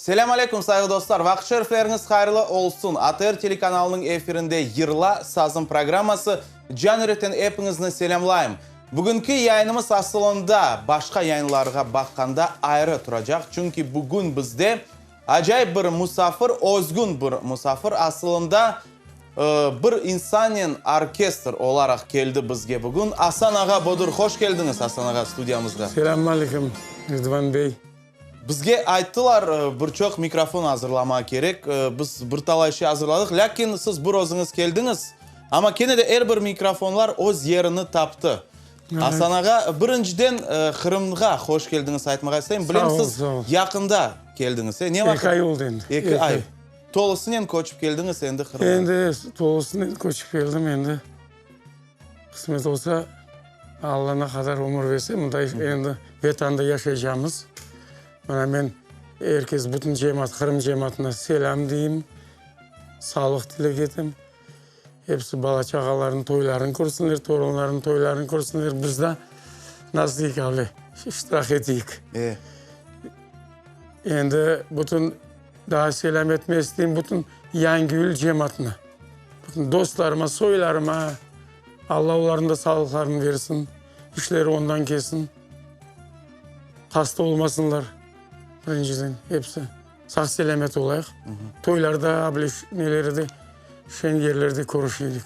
Selâm aleyküm, sayğı dostlar! Vaqıt şerifleriñiz hayırlı olsun! ATR telekanalınıñ efirinde Yırla, sazım programması. Can yürekten epiñizni selâmlayım. Bugünki yayınımız asılında başqa yayınlarğa baqqanda ayrı turacaq, çünki bugün bizde acayip bir musafir, özgün bir musafir, asılında bir insannen orkestr olaraq keldi bizge bugün. Asan ağa Bodur, hoş keldiñiz, Asan ağa, studiyamızğa. Selâmün aleyküm, Ridvan bey. Bizge ayttılar, bir çoq mikrofon azırlama kerek. Biz bir talay şey azırladıq, lâkin siz bir özüñiz keldiñiz, amma kene de er bir mikrofonlar öz yerini taptı. Asan ağa, birinciden Qırımğa hoş keldiñiz aytmağa isteyim. Bilem, siz yaqında keldiñiz, e? Ne vaqıt? Eki ay oldı endi. Eki ay. Tolusınen köçip keldiñiz endi Qırımğa. Endi tolusınen köçip keldim endi. Qısmet olsa, Alla ne qadar ömür berse, mında endi Vetanda yaşaycamız. Mına men er kes, bütün cemaat, Qırım cemaatına selâm deyim, sağlıq tilek etem. Episi bala-çağalarınıñ toylarını körsinler, torunlarınıñ toylarını körsinler. Biz de, nasıl deyik, avle, iştirak eteyik. Endi bütün daa selâm etmek isteyim bütün Yangiyül cemaatına. Bütün dostlarıma, soylarıma, Alla olarnıñ da sağlıqlarını bersin, işleri ondan kelsin, hasta olmasınlar, birinciden, episi sağ-selâmet olayıq, toylarda, able nelerde, şeñ yerlerde körüşeylik.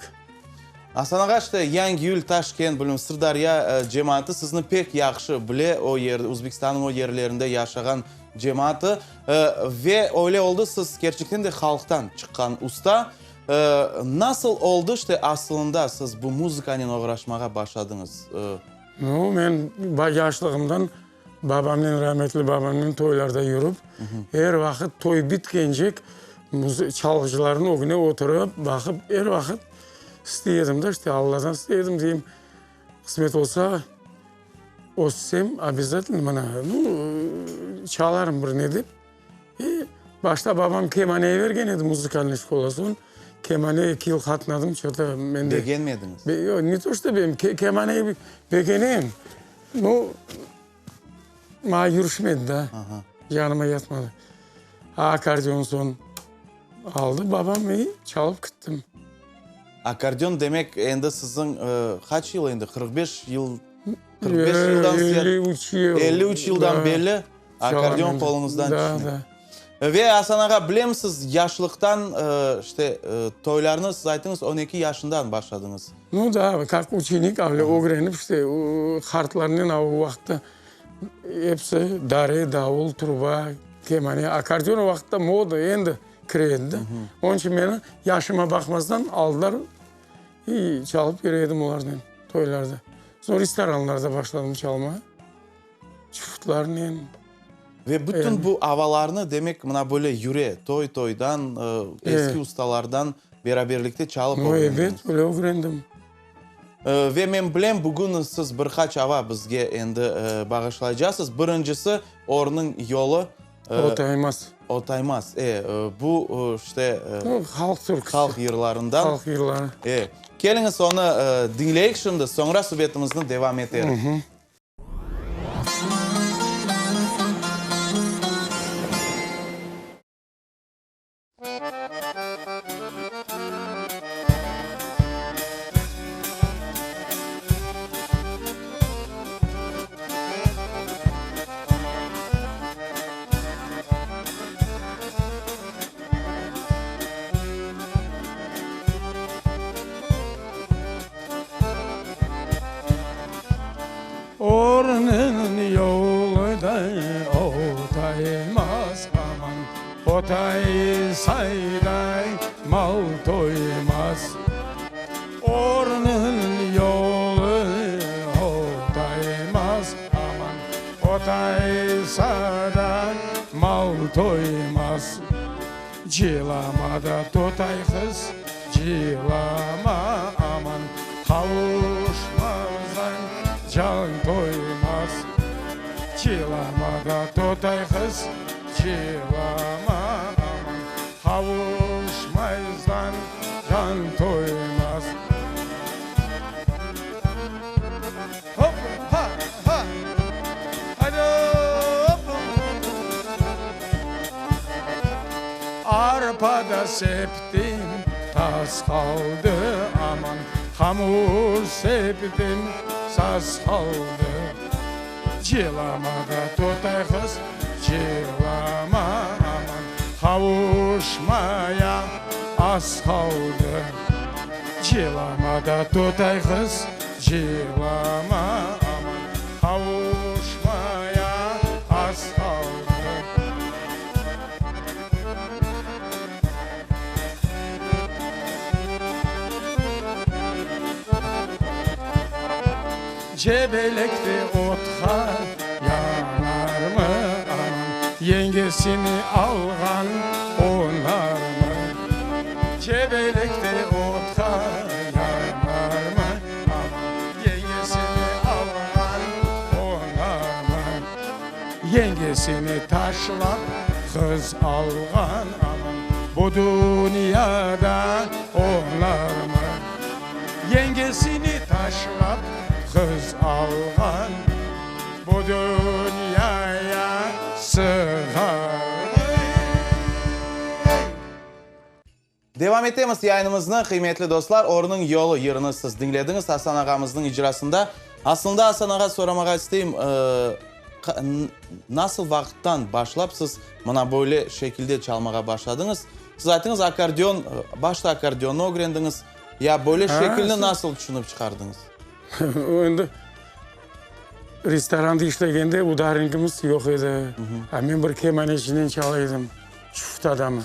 Asan ağa, işte, Yangiyül, Taşkent, bilmem, Sırdarya cemaatı sizni pek yahşı bile, o yer, Özbekistannıñ o yerlerinde yaşağan cemaatı. Ve öyle oldı, siz kerçekten de halqtan çıqqan usta. Nasıl oldı, işte, asılında siz bu muzıkanen oğraşmağa başladıñız? Nu, men yaşlığımdan babamnen, rametli babamnen toylarda yürip, er vaqıt toy bitkencek çalğıcılarnıñ ögüne oturıp, baqıp, er vaqıt istey edim de, işte, Alladan istey edim, deyim, qısmet olsa, össem, obязательно, mına, nu, çalarım bir ne dep. E, başta babam kemaneye bergen edi, muzıkalnıy şkola, soñ kemane eki yıl qatnadım, ço-to mende... Begenmediñiz? Yoq, ne to çto ben, kemaneyi begenem, no, maña yürüşmedi da, yanıma yatmadı. Akkordeon soñ aldı babam, i çalıp kittim. Akkordeon demek, endi siziñ qaç yıl endi, 45 yıl, 45 yıldan ziyade? 53 yıl. 53 yıldan beri akkordeon qoluñızdan tüşmey. Ve Asan ağa, bilem siz yaşlıqtan, işte, toylarnı siz ayttıñız, on eki yaşından başladıñız. Nu da, kak uçenik, avle ögrenip, işte, qartlarnen o vaqıtta episi dare, davul, truba, kemane, akkordeon o vaqıtta moda, endi kire edi de. Onıñ içün meni yaşıma baqmazdan aldılar, i çalıp yüre edim olarnen toylarda. Soñ restoranlarda başladım çalmağa, çufutlarnen. Ve bütün bu avalarnı, demek, mına böyle yüre, toy-toydan, eski ustalardan beraberlikte çalıp ögrendiñiz. Ebet, öyle ögrendim. Ve men bilem, bugün siz bir qaç ava bizge endi bağışlaycasız. Birincisi, Ornıñ yolu. O taymaz. O taymaz. E, bu, işte, Halq türküsi. Halq yırlarından. Halq yırları. E, keliñiz onı diñleyik şimdi, soñra subetimizni devam eterik. Ornıñ yolu da otaymaz, aman, otaysa da mal toymaz. Ornıñ yolu otaymaz, aman, otaysa da mal toymaz. Cılama da totay qız, cılama, aman, Qavuşmasañ can toymaz. Cılama da totay qız, cılama, aman, Qavuşmaysañ can toymaz. Hop, ha, ha, haydi, hop. Arpa da septim, tas qaldı, aman, Hamur septim, saz qaldı. Cılama da, totay qız, cılama, aman, Qavuşmaya az qaldı. Cılama da, totay qız, cılama, aman, Qavuşmaya az qaldı. Cebelekte otqa yanarmı, aman, Yengesini alğan oñarmı? Cebelekte otqa yanarmı, aman, Yengesini alğan oñarmı? Yengesini taşlap qız alğan, aman, Bu dünyada oñarmı? Yengesini taşlap qız alğan, Bu dünyaya sığarmı? Devam etemiz yayınımıznı, qıymetli dostlar. Ornıñ yolu yırını siz diñlediñiz Asan ağamıznıñ icrasında. Aslında, Asan ağa, soramağa isteyim, nasıl vaqıttan başlap siz mına böyle şekilde çalmağa başladıñız? Siz ayttıñız, akkordeon, başta akkordeonnı ögrendiñiz. Ya böyle şekilni nasıl tüşünip çıqardıñız? Endi restoranda işlegende udarnikimiz yoq edi. A men bir kemanecinen çala edim, çuft adamı.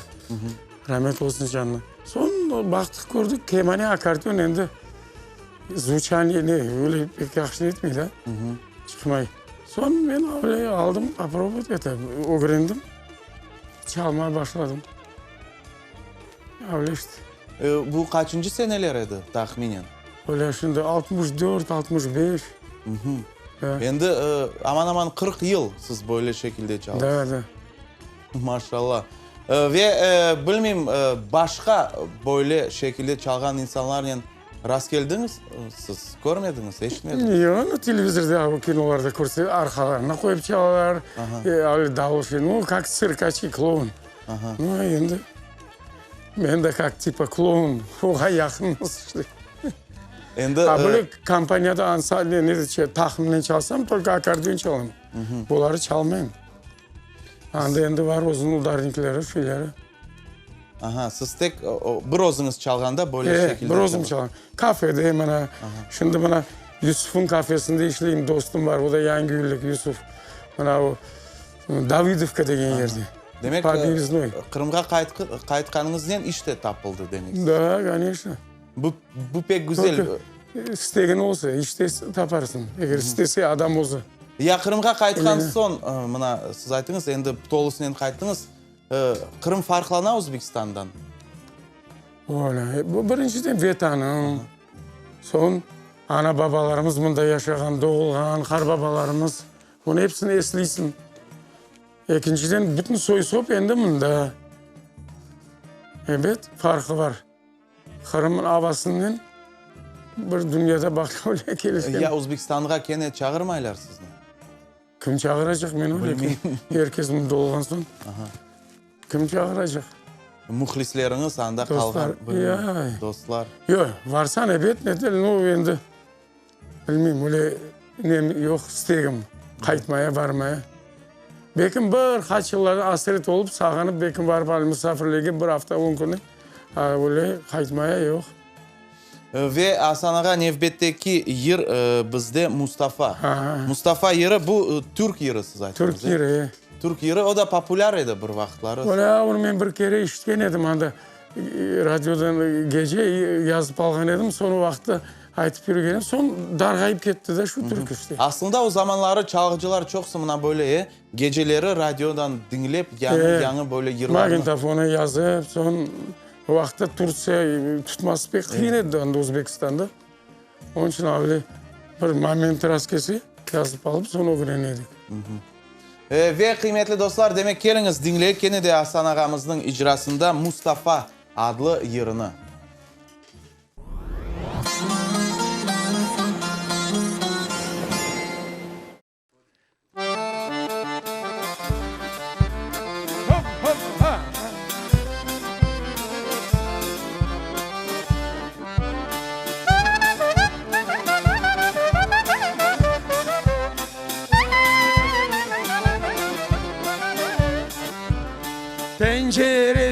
Ramet olsun canına. Soñ baqtıq, kördik, kemane, akkordeon endi zvuçaniye ne, öyle pek yahşı netmey da, çıqmay. Soñ men öyle aldım, popробовать eto, ögrendim, çalmağa başladım. Öyle işte. Bu qaçıncı seneler edi tahminen? Öyle şimdi 64, 65. Endi aman-aman 40 yıl siz böyle şekilde çalasız. Da, da. Maşallah. Ve bilmeyim, başqa böyle şekilde çalğan insanlarnen rast keldiñiz siz, körmediñiz, eşitmediñiz? Yoq, no, televizorda, o kinolarda körse, arqalarına qoyıp çalalar, davul, nu, kak tsirkaçi, kloun. Nu, endi men de kak tipa kloun, oğa yaqınmız işte. Endi. A böyle kompaniyada ansambl, taqımnen çalsam, tolko akkordeon çalam. Buları çalmayım. Anda endi bar özüniñ udarnikleri, şeyleri. Aha, siz tek bir özüñiz çalğanda böyle şekilde. E, bir özüm çalam. Kafede mına, şimdi mına Yusuf'un kafesinde işleyim, dostum bar, o da Yangiyüllik Yusuf. Mına o Davıdovka degen yerde. Demek, Qırımğa qaytqanıñıznen iş de tapıldı demek. Da, koneçno. Bu, bu pek güzel. İstegin olsa, iş te taparsıñ, eger istese adam özü. Ya Qırımğa qaytqan soñ, mına siz ayttıñız, endi tolusınen qayttıñız, Qırım farqlana Özbekistandan? Öyle, bu birinciden Vetanıñ, soñ ana-babalarımız mında yaşağan, doğulğan, qarbabalarımız, bunı episini esleysiñ. Ekinciden, bütün soy-sop endi mında. Ebet, farqı bar. Qırımnıñ avasınen bir dünyada başqa öyle kelişken. Ya Özbekistanğa kene çağırmaylar sizni? Kim çağıracaq meni öyle? Bilmeyim. Er kes mında olğan soñ. Kim çağıracaq? Mühlisleriñiz anda qalğan. Dostlar. Dostlar. Yoq, varsañ ebet, ne de, nu, endi bilmeyim, öyle nem yoq, istegim qaytmaya, barmaya. Belkim bir qaç yıllar asret olıp, sağınıp, belkim barıp al musafirlerge bir afta, on künü, a öyle qaytmaya yoq. Ve Asan ağa, nevbetteki yır bizde Mustafa. Mustafa yırı, bu türk yırı siz ayttıñız. Türk yırı, e. Türk yırı, o da populâr edi bir vaqıtları. Öyle, onı men bir kere işitken edim anda, radiodan gece yazıp alğan edim, soñ o vaqıtta Aytıp yürgenim, soñ darğayıp ketti de şu türkü işte. Aslında o zamanları çalğıcılar çoqsu mına böyle, e, geceleri radiodan diñlep yañı, yañı böyle yırlarnı. Magnitofonı yazıp, soñ o vaqıtta Turtsiya tutması pek qıyın edi anda Özbekistanda. Onıñ içün öyle bir moment rast kelse, yazıp alıp soñ ögrene edik. Ve qıymetli dostlar, demek keliñiz diñleyik kene de Asan ağamıznıñ icrasında Mustafa adlı yırını.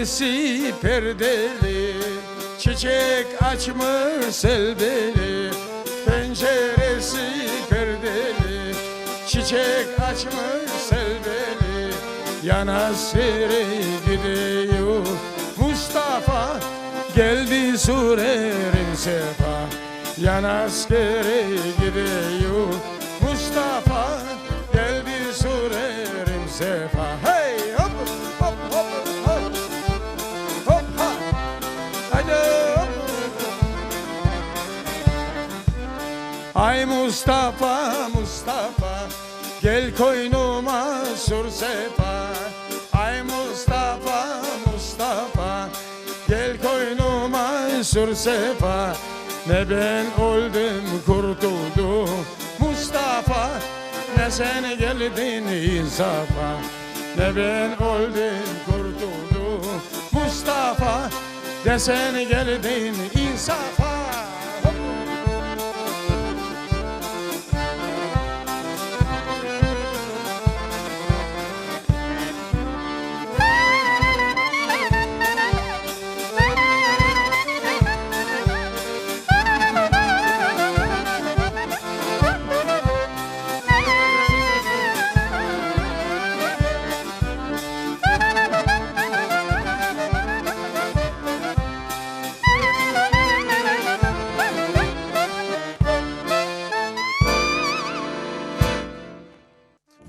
Penceresi perdeli, çiçek açmış selbeli, Penceresi perdeli, çiçek açmış selbeli, Yana sere gideyim, Mustafa, geldi sürerim sefa, Yana sere gideyim, Mustafa, geldi sürerim sefa. Hey, hop, hop, hop, hop, hop, ha, haydi, hop. Ay Mustafa, Mustafa, gel koynuma sür sefa, Ay Mustafa, Mustafa, gel koynuma sür sefa, Ne ben öldüm qurtuldım, Mustafa, Ne sen geldin insafa, Ne ben öldüm qurtuldım, Mustafa, Ne sen geldin insafa.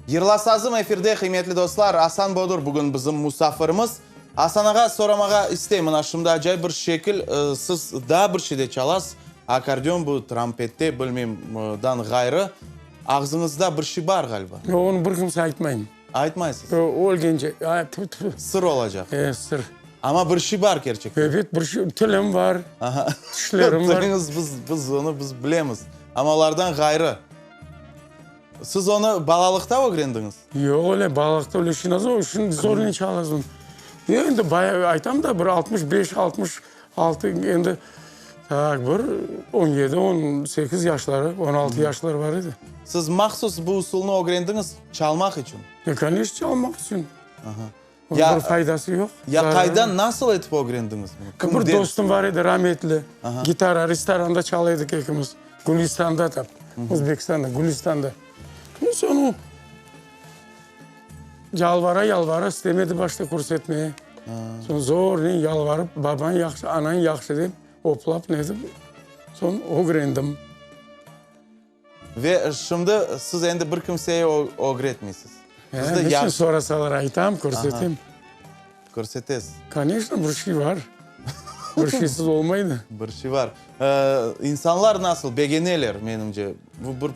Yırla sazım efirde, qıymetli dostlar, Asan Bodur bugün bizim musafirimiz. Asan ağa, soramağa isteyim, mına şimdi acayip bir şekil, siz daa bir şey de çalasız, akkordeon bu, trampette, bilmeyim, dan ğayrı, ağzıñızda bir şey bar ğaliba. Yoq, onı bir kimse aytmayım. Aytmaysız? Yoq, ölgence, ay, tfu, tfu. Sır olacaq. E, sır. Amma bir şey bar kerçekten. Ebet, bir şey, tilim bar, tişlerim bar. Tiliñiz, biz, biz onı biz bilemiz. Amma olardan ğayrı. Siz onı balalıqta ögrendiñiz? Yoq, öyle balalıqta öyle şey nasıl, şimdi zornen çalasın. Endi bayağı aytam da, bir 65, 66, endi tak bir on yedi, on sekiz yaşları, on altı yaşları bar edi. Siz mahsus bu usulnı ögrendiñiz çalmaq içün? E, koneçno, çalmaq içün. Onıñ bir faydası yoq. Ya qaydan, nasıl etip ögrendiñiz bunı? Kimden? Bir dostum bar edi, rametli, gitara, restoranda çala edik ekimiz, Gülistanda tap, Özbekistanda, Gülistanda. Soñ o yalvara-yalvara istemedi başta körsetmeye. Soñ zornen yalvarıp, babañ yahşı, anañ yahşı dep, oplap netip, soñ ögrendim. Ve şimdi siz endi bir kimseye ögretmeysiz. He, niçün sorasalar aytam, körsetem. Körsetesiz. Koneçno, bir şey bar. Bir şeysiz olmaydı. Bir şey bar. İnsanlar nasıl begeneler, menimce? Bu bir,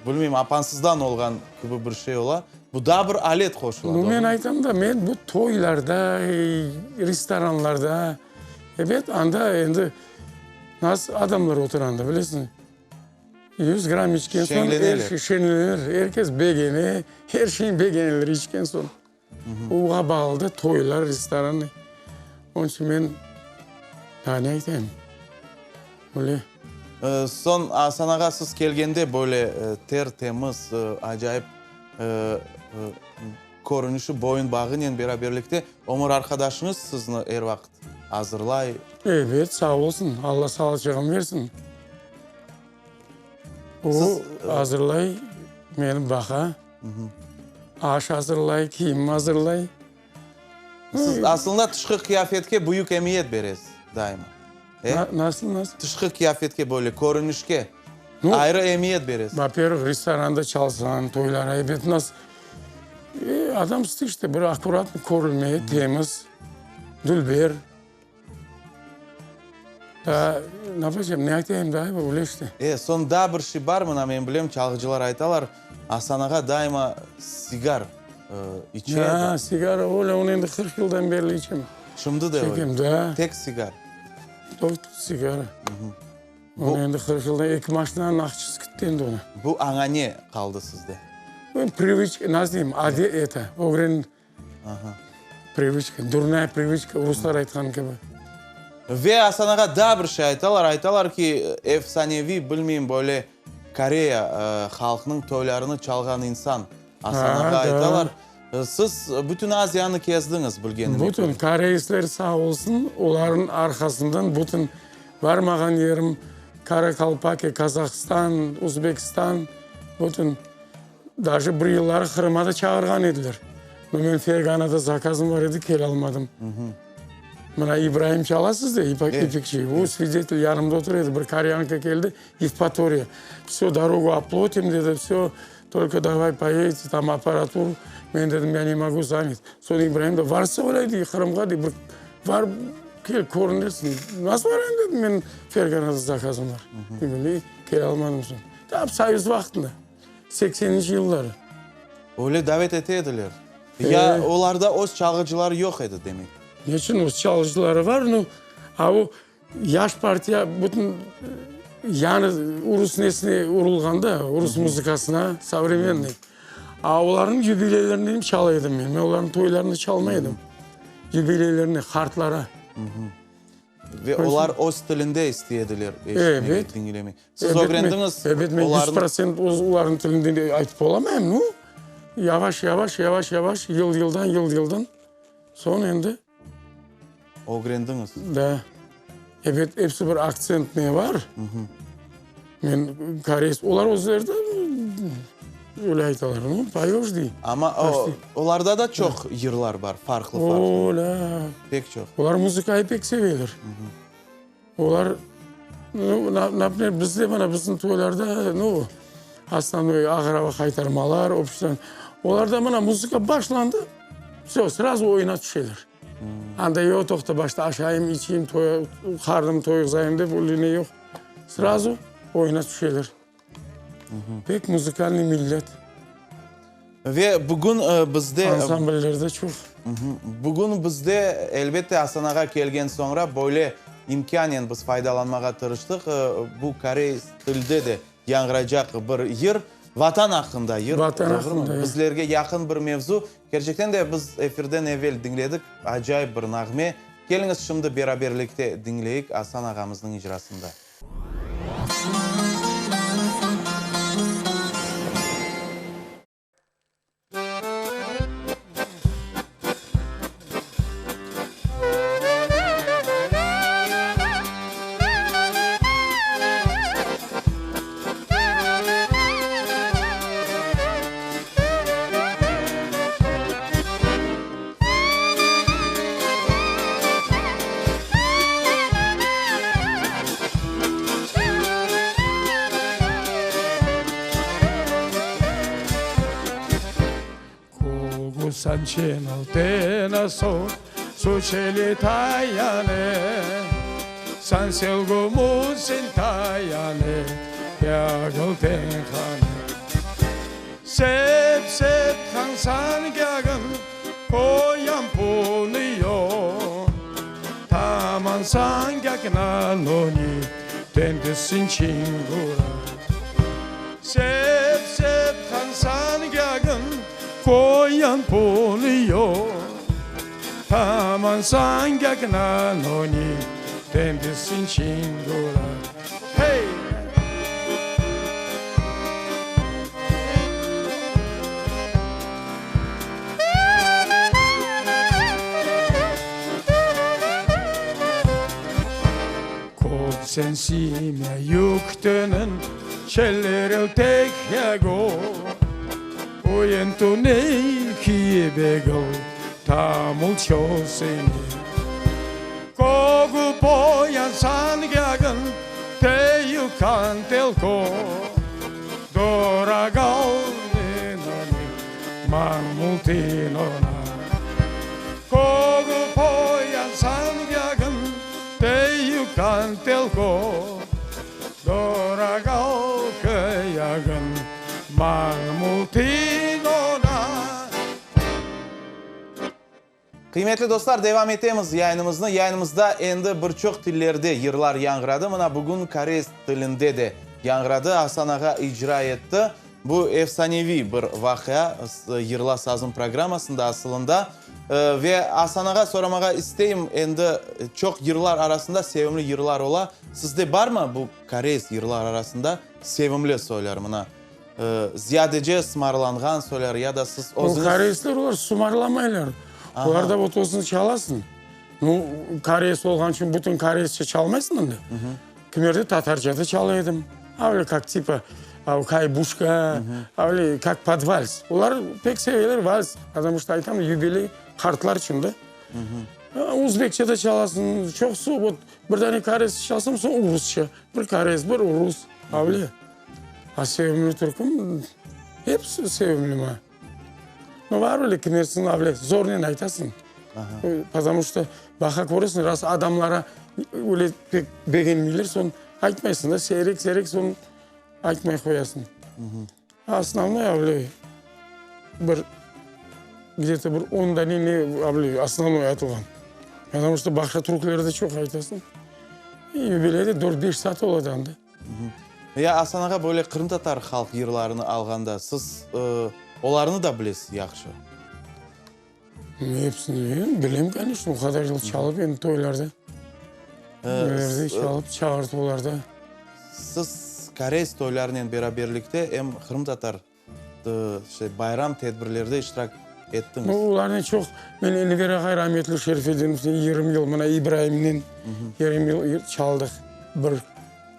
bilmeyim, apansızdan olğan kibi bir şey ola. Bu daa bir alet qoşula, doğru? Men aytam da, men bu toylarda, restoranlarda, ebet, anda endi nasıl adamlar otura anda, bilesiñmi? 100 gramm içken soñ er şey şeñlenir, er kes begene, er şeyni begeneler içken soñ. Oğa bağlı da toylar, restoran. Onıñ içün men daa ne aytayım, öyle. Soñ, Asan ağa, siz kelgende böyle ter-temiz, acayip körünişi, boyun bağınen beraberlikte ömür arqadaşıñız sizni er vaqıt azırlay. Ebet, sağ olsun, Alla sağlıcığın versin. O azırlay, meni baqa, aş azırlay, kiyim azırlay. Siz aslında tışqı qıyafetke büyük emiyet beresiz daima. E? Nasıl, nasıl? Tışqı qıyafetke böyle, körünişke ayrı emiyet beresiz. Vo-pervıh, restoranda çalsañ, toylar, ebet, nasıl, adam işte bir akkuratno körünmeye, temiz, dülber. Daa ne yapacağım, ne aytayım daa, öyle işte. E, soñ daa bir şey bar, mına men bilem, çalğıcılar aytalar, Asan ağa daima sigar içe edi. A, sigara, öyle, onı endi 40 yıldan berli içem. Şimdi de öyle? Çekem, da. Tek sigar? Tek sigara. Onı endi 40 yıldan, eki maşinanıñ aqçası kitti endi onı. Bu añane qaldı sizde? Privıçka, nasıl deyim, adet, eto, ögren. Privıçka, durnaya privıçka, ruslar aytqan kibi. Ve Asan ağa daa bir şey aytalar, aytalar ki, efsaneviy, bilmeyim, böyle Koreya halqnıñ toylarını çalğan insan Asan ağa aytalar. Siz bütün Aziyanı kezdiñiz, bilgenime köre. Bütün, koreysler sağ olsun, olarnıñ arqasından bütün barmağan yerim, Karakalpakiya, Kazahstan, Uzbekistan, bütün. Daje bir yılları Qırıma da çağırğan ediler. No men Ferganada zakazım bar edi, kelalmadım. Mına İbraim çala sizde, İpekçi, o svidetel yanımda otura edi, bir koreyanka keldi, Yevpatoriya. Vse, dorogu oplotим, dedi, vse, tolko davay poedete, tam apparatura. Men dedim, ya ne mogu, zanят. Soñ İbraim de, varsa olay, dey, Qırımğa, dey, bir barıp kel, körünersiñ. Nasıl barayım, dedim, menim Ferganada zakazım bar. Kelalmadım soñ. Tap soyuz vaqtında. Sekseninci yılları. Öyle davet ete ediler. Ya olarda öz çalğıcıları yoq edi, demek? Neçün öz çalğıcıları var, nu, a o yaş partiya bütün yañı urus nesine urulğan da, urus muzıkasına, sovremennoy. A olarnıñ yubileylerinde çala edim men, men olarnıñ toylarında çalmay edim, yubileylerine, qartlara. Ve olar öz tilinde istey ediler eşitmege, diñlemege. Siz ögrendiñiz Ebet, men 100% olarnıñ tilinde aytıp olamayım, nu, yavaş, yavaş, yavaş, yavaş, yıl yıldan, yıl yıldan, soñ endi. Ögrendiñiz. Da. Ebet, episi bir aktsent ne bar. Men koreys, olar özleri de öyle aytalar, nu, poyoş dey. Amma olarda da çoq yırlar bar, farqlı-farqlı. Olâ. Pek çoq. Olar muzıkayı pek seveler. Olar, nu, naprimer, bizde, mana, bizim toylarda, nu, osnovnoy ağır ava qaytarmalar, obştan. Olarda, mana, muzıka başlandı, vse, srazu oyuna tüşeler. Anda yoq, toqta, başta aşayım, içeyim, qarnım toyğuzayım dep, öyle ne yoq. Srazu oyuna tüşeler. Pek muzıkalnıy millet. Ve bugün bizde... Ansambllerde çoq. Bugün bizde, elbette, Asan ağa kelgen soñra böyle imkânen biz faydalanmağa tırıştıq. Bu koreys tilde de yañğıraycaq bir yır. Vatan aqqında yır. Vatan aqqında, Bizlerge yaqın bir mevzu. Kerçekten de biz efirden evel diñledik. Acayip bir nağme. Keliñiz şimdi beraberlikte diñleyik Asan ağamıznıñ icrasında. Qıymetli dostlar, devam etemiz yayınımıznı. Yayınımızda endi bir çoq tillerde yırlar yañğıradı. Mına bugün koreys tilinde de yañğıradı. Asan ağa icra etti. Bu efsaneviy bir vaqia Yırla sazım programmasında asılında. Ve Asan ağa soramağa isteyim, endi çoq yırlar arasında sevimli yırlar ola. Sizde barmı bu koreys yırlar arasında sevimli soylar? Mına. Ziyadece sımarlanğan soylar ya da siz O özüñiz. koreysler olar sımarlamaylar. Olar da vot özüñ çalasıñ. Nu, koreys olğan içün bütün koreysçe çalmaysıñ endi. Kimerde tatarca da çala edim. Avle kak tipa kaybushka, avle kak pod vals. Olar pek seveler vals, потому что aytam yubiley qartlar içün da. Uzbekçe de çalasıñ, çoqusı vot bir dane koreysçe çalsam, soñ rusça, bir koreys, bir rus, avle. A sevimli türküm, episi sevimli maña. No, bar öyle kimersin avle zornen aytasıñ. Потому что baqa köresiñ, rast adamlara öyle pek begenmeyler, soñ aytmaysıñ da, seyrek-seyrek soñ aytmay qoyasıñ. Osnovnoy avle bir gde-to bir on dane ne avle osnovnoy aytılğan. Потому что başqa türküleri de çoq aytasıñ. Yubileyde dört-beş saat ola da anda. Ya Asan ağa, böyle qırımtatar halq yırlarını alğanda, siz olarnı da bilesiz yahşı? Hepsini bilem, koneçno, o qadar yıl çalıp endi toylarda, toylarda çalıp, çağırtuvlarda. Siz koreys toylarınen beraberlikte em qırımtatar bayram tedbirlerde iştirak ettiñiz. Olarnen çoq, men Enver ağay rametli Şerfedinovnen 20 yıl, mına İbraimnen 20 yıl çaldıq bir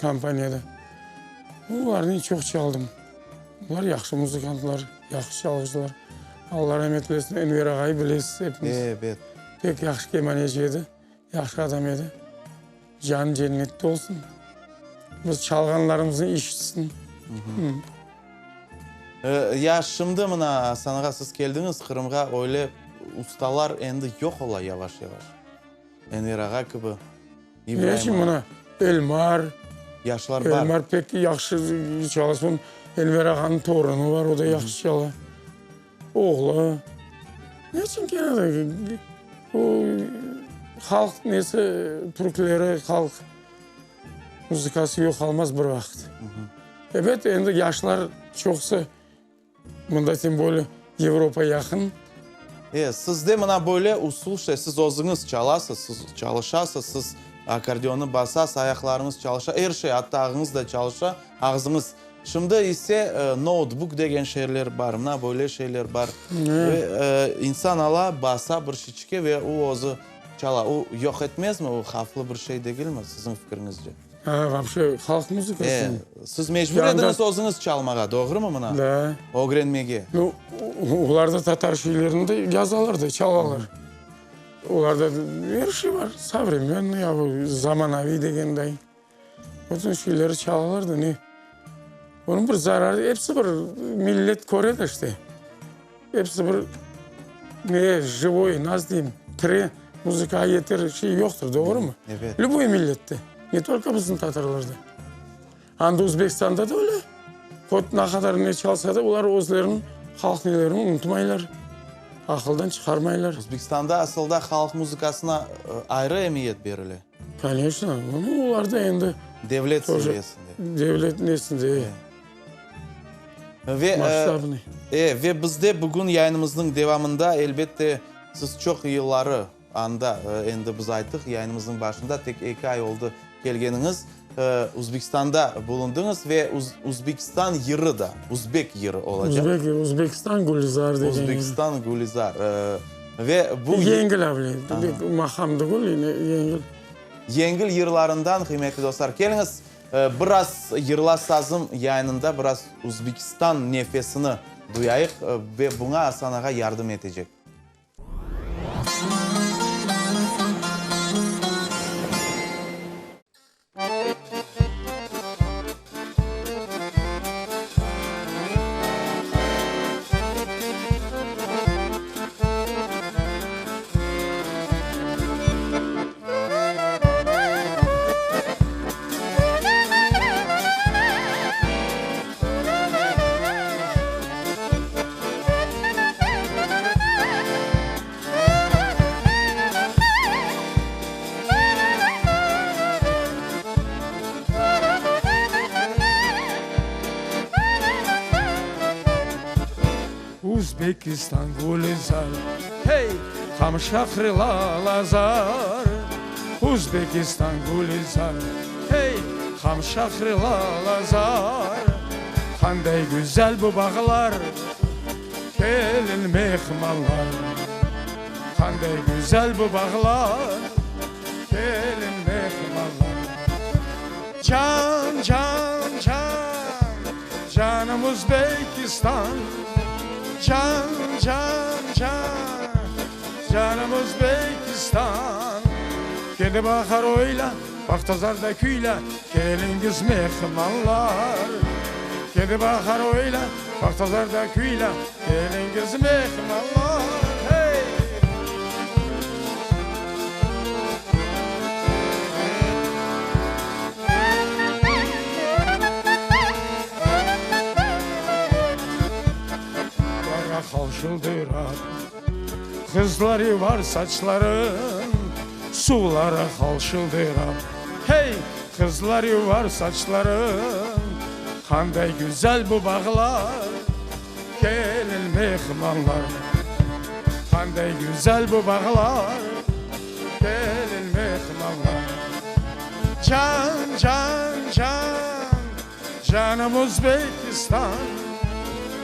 kompaniyada. Olarnen çoq çaldım. Olar yahşı muzıkantlar, yahşı çalğıcılar. Alla ramet eylesin, Enver ağay bilesiz epiñiz. Ebet. Pek yahşı kemaneci edi, yahşı adam edi. Canı cennette olsun. Biz çalğanlarımıznı işitsin. Ya şimdi mına, Asan ağa, siz keldiñiz Qırımğa, öyle ustalar endi yoq ola yavaş-yavaş. Enver ağa kibi, İbraim ağa. Mına Elmar. Yaşlar bar. Elmar pek yahşı çala. Soñ Enver ağanıñ torunı bar, o da yahşı çala. Oğlu. Ne içün kene de o halq nesi, türkleri, halq muzıkası yoq olmaz bir vaqıt. Ebet, endi yaşlar çoqusı mında tem bolye Avropa yaqın. E, sizde mına böyle usul, işte, siz özüñiz çalasız, siz çalışasız, siz akkordeonnı basasız, ayaqlarıñız çalışa, er şey, atta ağıñız da çalışa, ağzıñız. Şimdi ise noutbuk degen şeyler bar, mına böyle şeyler bar. Ve insan ala, basa bir şiçke ve o özü çala. O yoq etmezmi? O havflı bir şey degilmi, siziñ fikiriñizce? Ha, vapşe, halq muzıkası. E, siz mecbur ediñiz özüñiz çalmağa, doğrumı mına? Da. Ögrenmege. Nu, olar da tatar şeylerini de yazalar da, çalalar. Olarda er şey bar, sovremennoy, ya bu zamanaviy degenday. Bütün şeyleri çalalar da, ne? Bunıñ bir zararı, episi bir millet köre de işte. Episi bir ne, živoy, nasıl deyim, tiri muzıkağa yeter şey yoqtır, doğrumı? Ebet. Lüboy millette, ne tolko bizim tatarlarda. Anda Özbekistanda da öyle. Hot ne qadar ne çalsa da, olar özleriniñ halq nelerini unutmaylar, aqıldan çıqarmaylar. Özbekistanda asılda halq muzıkasına ayrı emiyet berile. Koneçno, bunı olar da endi. Devlet seviyesinde. Devlet nesinde, e. Ve, Masştabnıy. E, ve bizde bugün yayınımıznıñ devamında, elbette, siz çoq yılları anda, endi biz ayttıq yayınımıznıñ başında, tek eki ay oldı kelgeniñiz, Üzbekistanda bulundıñız ve Üzbekistan yırı da, üzbek yırı olacaq. Üzbek, Üzbekistan Gülizar degen. Üzbekistan Gülizar. Ve bu. Yengil avle, pek maqam degil, yengil. Yengil yırlarından, qıymetli dostlar, keliñiz, biraz Yırla sazım yayınında biraz Üzbekistan nefesini duyayıq ve buña Asan ağa yardım etecek. Uzbekistan gülizar, hey, ham şahri lalazar. Uzbekistan gülizar, hey, ham şahri lalazar. Qanday güzel bu bağlar, Kelin mehmanlar. Qanday güzel bu bağlar, Kelin mehmanlar. Can, can, can, canım Özbekistan. Can, can, can, canım Özbekistan. Kedi bahar oyla, Pahtazarda küyle, Keliñiz mehmanlar. Kedi bahar oyla, Pahtazarda küyle, Keliñiz mehmanlar. Hey! Qara halşıldırar, Qızları var saçların, Suvları halşıldırar. Hey! Qızları var saçların, Qanday güzel bu bağlar, Kelin mehmanlar. Qanday güzel bu bağlar, Kelin mehmanlar. Can, can, can, Canım Özbekistan,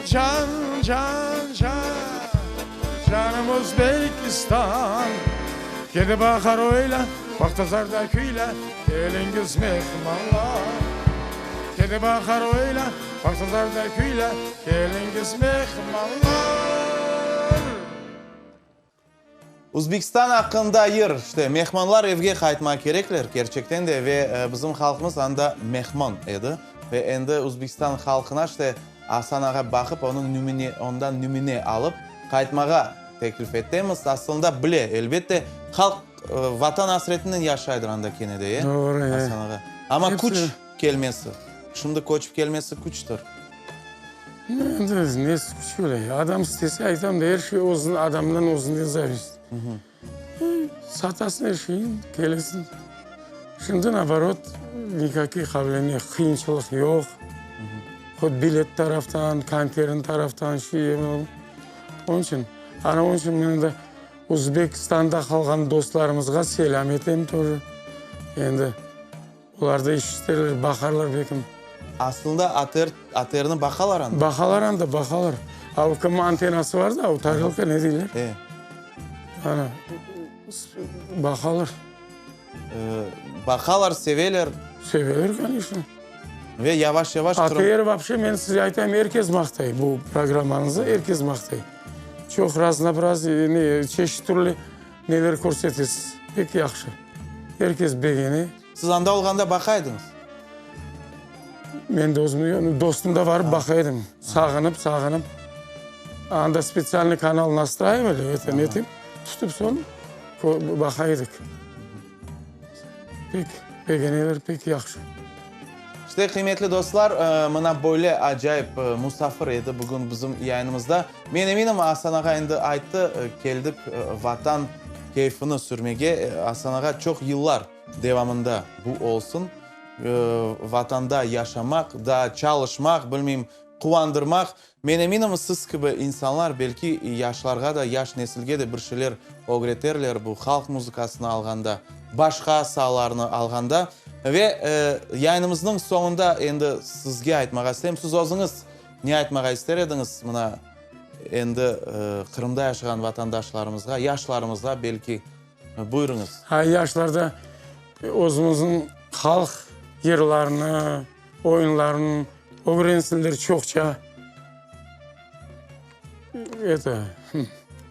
Can, can, can, Canım Özbekistan. Kedi bahar oyla, Pahtazarda küyle, Keliñiz mehmanlar. Kedi bahar oyla, Pahtazarda küyle, Keliñiz mehmanlar. Uzbekistan aqqında yır, işte, mehmanlar evge qaytmaq kerekler, kerçekten de, ve bizim halqımız anda mehman edi. Ve endi Uzbekistan halqına, işte, Asan ağa baqıp, onıñ nümüne, ondan nümüne alıp, qaytmağa teklif etemiz. Aslında bile, elbette, halq Vatan asretinen yaşaydır anda kene de, e, Doğru, e. Asan ağa? Amma küç Hepsi. kelmesi, şimdi köçip kelmesi küçtir. Endi nesi küç öyle? Adam istese, aytam da, er şey özün, adamdan özünden zavisit. Satasıñ er şeyni, kelesiñ. Şimdi, naoborot, nikakih qabilene qıyınçılıq yoq. Hot bilet taraftan, konterin taraftan, şey, onıñ içün, ana onıñ içün men endi Uzbekistanda qalğan dostlarımızğa selâm etem тоже. Endi olar da eşiterler, baqarlar belkim. Aslında ATR, ATRni baqalar anda? Baqalar anda, baqalar. A o kim antennası var da, o tarelka ne deyler? E. Ana, baqalar. Baqalar, seveler. Seveler, koneçno. Ve yavaş-yavaş Qırım. ATR vapşe, men sizge aytayım, er kes maqtay bu programmañızı, er kes maqtay. Çoq raznoobrazıy, ne, çeşit türlü neler körsetesiz. Pek yahşı. Er kes begene. Siz anda olğanda baqa ediñiz? Men de özüm, dostum da barıp baqa edim. Sağınıp, sağınıp. Anda spetsialnıy kanal nastraivali, eto, netip, tutıp soñ baqa edik. Pek begeneler, pek yahşı. İşte, qıymetli dostlar, mına böyle acayip musafir edi bugün bizim yayınımızda. Men eminim, Asan ağa endi ayttı, keldik Vatan keyfini sürmege. Asan ağa çoq yıllar devamında bu olsun, Vatanda yaşamaq, daa çalışmaq, bilmeyim, quvandırmaq. Men eminim, siz kibi insanlar, belki, yaşlarğa da, yaş nesilge de bir şeyler ögreterler, bu halq muzıkasını alğanda, başqa saalarnı alğanda. Ve yayınımıznıñ soñunda endi sizge aytmağa isteyim, siz özüñiz ne aytmağa ister ediñiz, mına, endi Qırımda yaşağan vatandaşlarımızğa, yaşlarımızğa, belki, buyurıñız. Ha, yaşlarda özümizniñ halq yırlarını, oyunlarını ögrensinler çoqça, eto,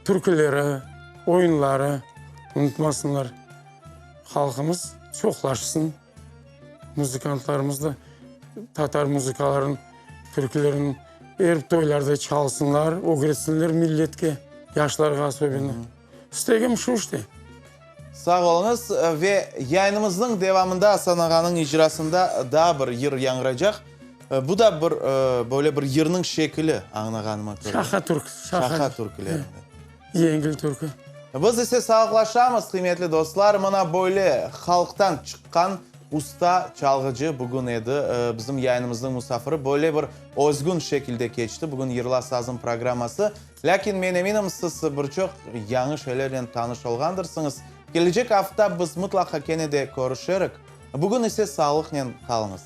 türküleri, oyunları unutmasınlar. Halqımız çoqlaşsın, muzıkantlarımız da tatar muzıkaların, türkülerin er toylarda çalsınlar, ögretsinler milletke, yaşlarğa asobенно. İstegim şu işte. Sağ oluñız. Ve yayınımıznıñ devamında Asan ağanıñ icrasında daa bir yır yañğıracaq. Bu da bir, böyle bir yırnıñ şekili, añlağanıma köre. Şaha türküsi. Şaha türküleri. Yengil türkü. Biz ise sağlıqlaşamız, qıymetli dostlar. Mına böyle halqtan çıqqan usta çalğıcı bugün edi bizim yayınımıznıñ musafiri. Böyle bir özgün şekilde keçti bugün Yırla sazım programması. Lâkin men eminim, siz bir çoq yañı şeylernen tanış olğandırsıñız. Kelecek afta biz mıtlaqa kene de körüşerik. Bugün ise sağlıqnen qalıñız.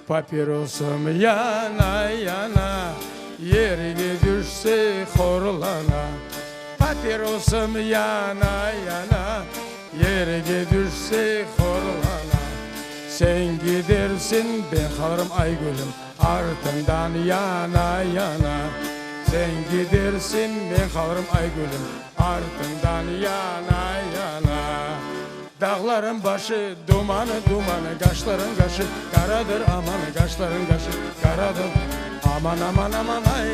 Papirosım yana, yana, Yerge tüşse horlana. Papirosım yana, yana, Yerge tüşse horlana. Sen gidersiñ, ben qalırım, Aygülüm, Artıñdan yana, yana. Sen gidersiñ, men qalırım, Aygülüm, Artıñdan yana, yana. Dağlarıñ başı dumanı, dumanı, Qaşlarıñ qaşı qaradır, aman, Qaşlarıñ qaşı qaradır, aman, aman, aman, ay.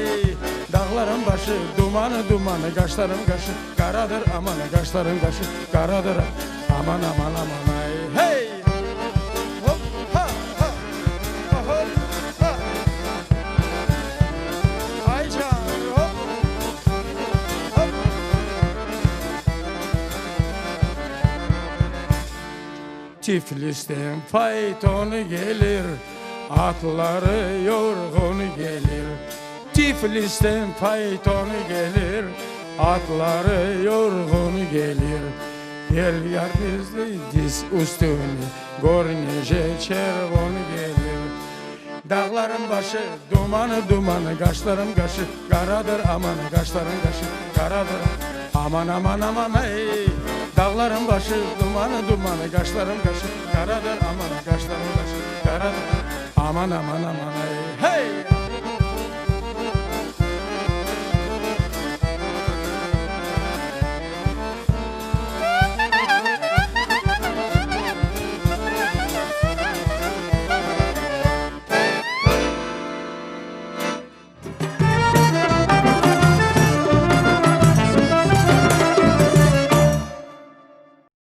Dağlarıñ başı dumanı, dumanı, Qaşlarıñ qaşı qaradır, aman, Qaşlarıñ qaşı qaradır, aman, aman, aman, ay. Hey! Hop, ha, ha, hop, ha. Ayca, hop, hop. Tiflisten fayton kelir, Atları yorğun kelir. Tiflisten fayton kelir, Atları yorğun kelir. Gel yar bizni diz üstüne, Gör nece çervon kelir. Dağlarıñ başı dumanı, dumanı, Qaşlarıñ qaşı qaradır, aman, Qaşlarıñ qaşı qaradır, aman, aman, aman, ey. Dağlarıñ başı dumanı, dumanı, Qaşlarıñ qaşı qaradır, aman, Qaşlarıñ qaşı qaradır, aman, aman, aman, ey.